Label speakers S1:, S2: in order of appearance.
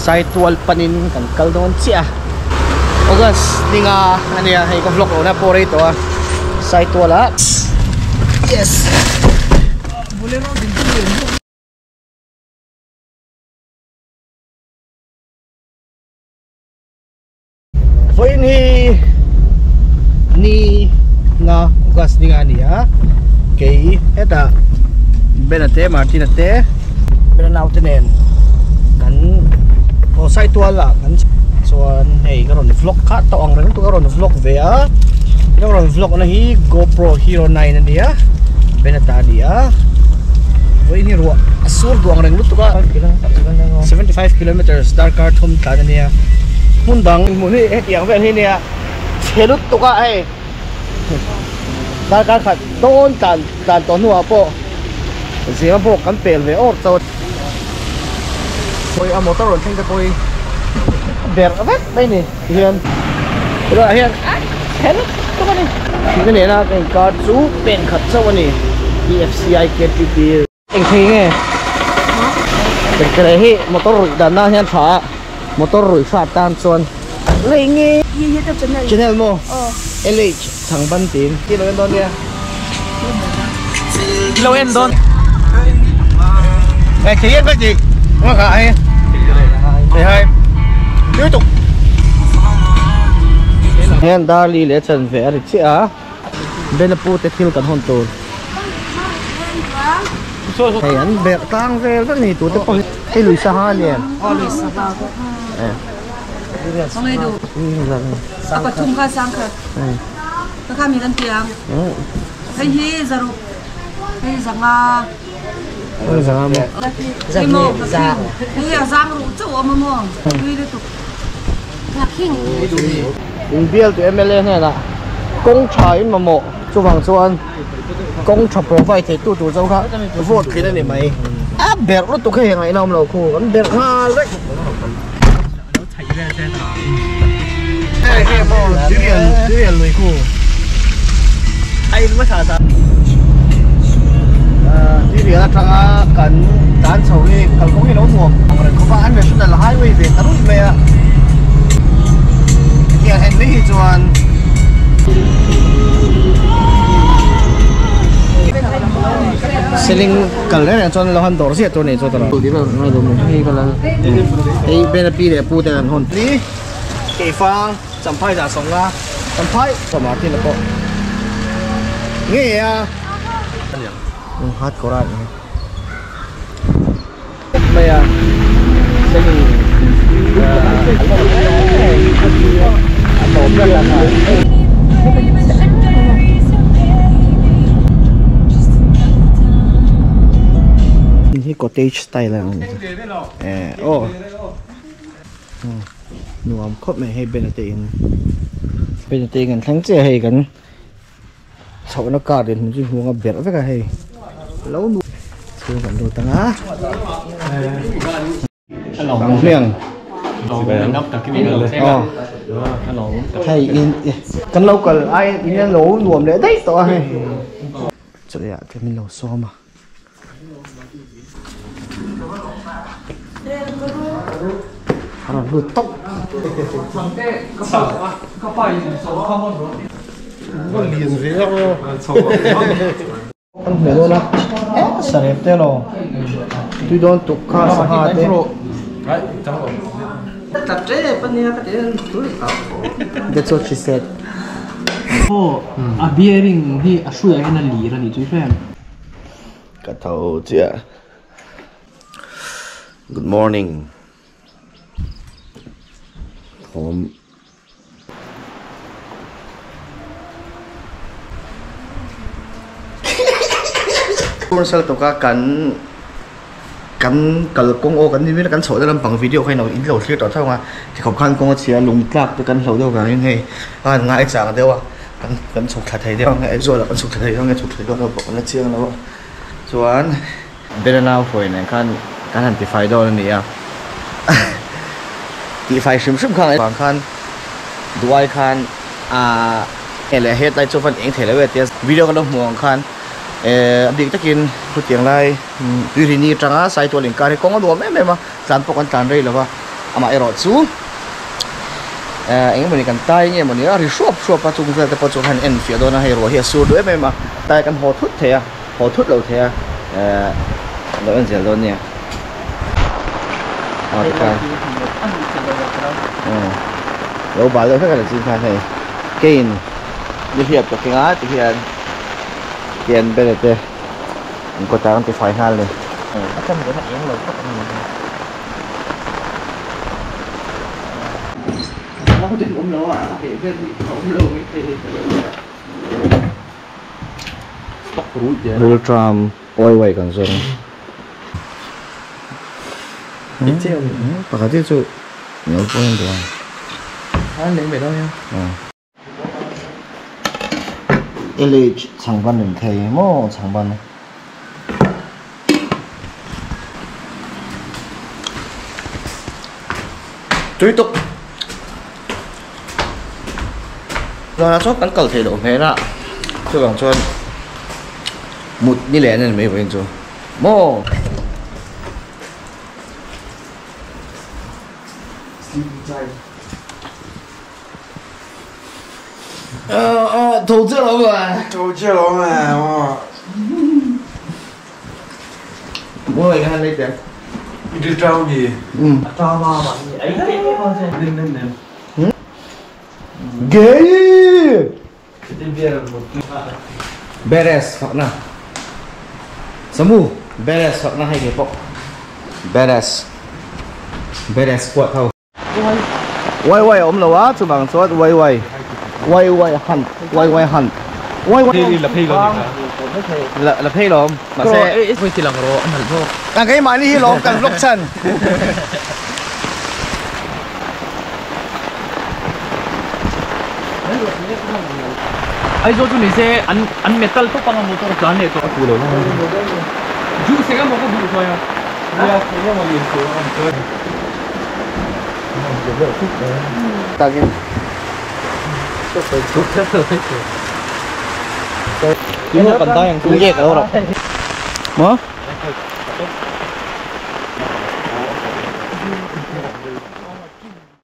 S1: Saitual panin kan kal dawn chiah a August ninga a nia hei ka vlog lohna pawh rei tawh a Saitual ah yes Vawiin hi ni nga August ni nga a ni a kei hetah Bena te Martina te Bena naute nen kan aw Saitual ah kan chuan hei ka rawn vlog kha tawh ang reng lutuk a rawn vlog ve a ka rawn vlog na hi GoPro Hero 9 a ni a Bena ta a ni a vawiin hi ruah a sur duh ang reng lutuk a 75 kilometers darkar thum tlan a nia hmun dang hmun hi hetiang vel hi nia chhe lutuk a hei darkar khat dawn tlan tlan tawh hnuah pawh zema bawk kan pel ve awr chauh a pawi a motor rawn thleng te pawh hi berh vek mai ni tihian tunah hian a chhe lutuk a ni thihna nena ka inkar chu pen khat chauh a ni T F C I K T P. Eng thei nge? Kekere hi motor ruih dan nan hian tha a, motor ruih hrat tan chuan lei nge? Channel maw? LH Changban tiin ti lo en dawn nia. Ti lo en dawn. Eng thei en ka ti? Nga kha ai. Thei hai. Tui tuk. Hian Darli leh chanve a ri chiah a. Bena pu te thil kan hawn tur hei an berh tlang vel vek ni tute pawh hi hei lui sangha a ni em
S2: aw lui sangha a pathum kha sangkhat ka kha mi kan tiang hei hi zaruk hei zanga
S1: zanga mo
S2: hei mo hei a zang ru chauh awm a maw tui lutuk
S1: Inbial tu mla hnenah kawng tha in mamawh chuvang chuan kawng tha provide thei tu tur chu kha vote thin a ni mai a berh lutuk hei ngaihna awm lo khu kan berh nghal vek hei hei maw dirial dirial lui khu a in hmasa sa dirial atanga kan tan chho hi kalkawng hi lo nuam ang reng khawp a an national highway ve ta ruih mai a hetiang en mai hi chuan seling kal reng reng chuan lo han dawr ziah tur a ni chu hei bena pi leh pu te an hawn ni keifang Champhai zah sawng a Champhai Martin a pawh ngei a hat kawr a ni mai a seling a tawp ber a hi cottage style a ni eh aw. Nuam khawp mai hei Ben-a te in Ben-a te in kan thleng chiah a hei kan chhohna car din hmun chu hmuh anga berh vek a hei lo nu chhung kan lut ang a ang hmiang aw hei in kan lo kal ai in a lo nuam leh daih tawh a hei chawlh ah te min lo sawm a. A rawn lut tawp. Kan hmu dawn a sarep te lo tui dawn tuk kha sangha te. That's what she said.
S3: Aw a bearing hi a hruiah hian a lir a ni chu i hre em?
S1: Ka tho chiah. Good morning. Thawm. Commercial tawka kan kan kalkawng aw kan ni kan chhoh na lampang video kha in lo thlir tawh theuh ang a tikhawp khan kawng a chhia lung tlak te kan hloh deuh vangin hei a han ngai chang deuh a. Kan kan chhuk thla thei deuh ang e Aizawl ah kan chhuk thla thei deuh ang e chhuk thla dawn lo bawk an la chiang lo a chuan Bena nau hruai nen khan kan han tifai dawn a ni a tihfai hrim hrim kha vang khan duai khan ahh hei leh hetlai chu van eng thei lo e tia video kan lo hmuh ang khan ehh a bik takin khutiang lai tuirini atanga Saitual inkar hi kawng a nuam em em a tlan pawh kan tlan rei lo va. Amah erawh chu eng emawni kan tai nge mawni a ri hruap hruap a chung vel te pawh chu han en fiah dawn a hei ruah hi a sur duh em em a tai kan haw thut thei a haw thut lo thei a lo en zel dawn nia a tikhan lo bal deuh hlek a ni chin khan hei kein nihliap ka keng a tikhian tian bere te an kawtah an tifai nghal a ni.
S3: A chan ve na eng lo tak a ni.
S1: Rilṭam awai kan zawng pakhat hi chu lo pawhin duh ang LH chhangban rin thei maw chhangban tui tuk zanah chuan kan kal theih loh hmel a chuvang chuan mut ni leh an en mai vawiin chu maw. 投资老板，
S4: 投资老板，哇！
S1: 我来看那边。
S4: 一直找你。
S1: 嗯。
S3: 找妈妈，你哎，能能能。
S1: 嗯。给。Beres, fakna. Semu, beres fakna hai kepok. Beres. Beres kuat tau. Wai wai om lo a chu bang chuan wai wai wai wai han wai wai han wai wai
S3: la phei lo
S1: la la phei lom ma se
S3: e e ti lang ro an hal zo
S1: ang kai mani hi lom kan vlog chan
S3: ai zo chu ni se an an metal to panga motor tlan le to ku lo ju se ga mo ko bu so ya
S4: ya se ga mo yin so an so
S1: Tagin.
S3: Yung kan tayang
S1: Tungge ka ora. Mo?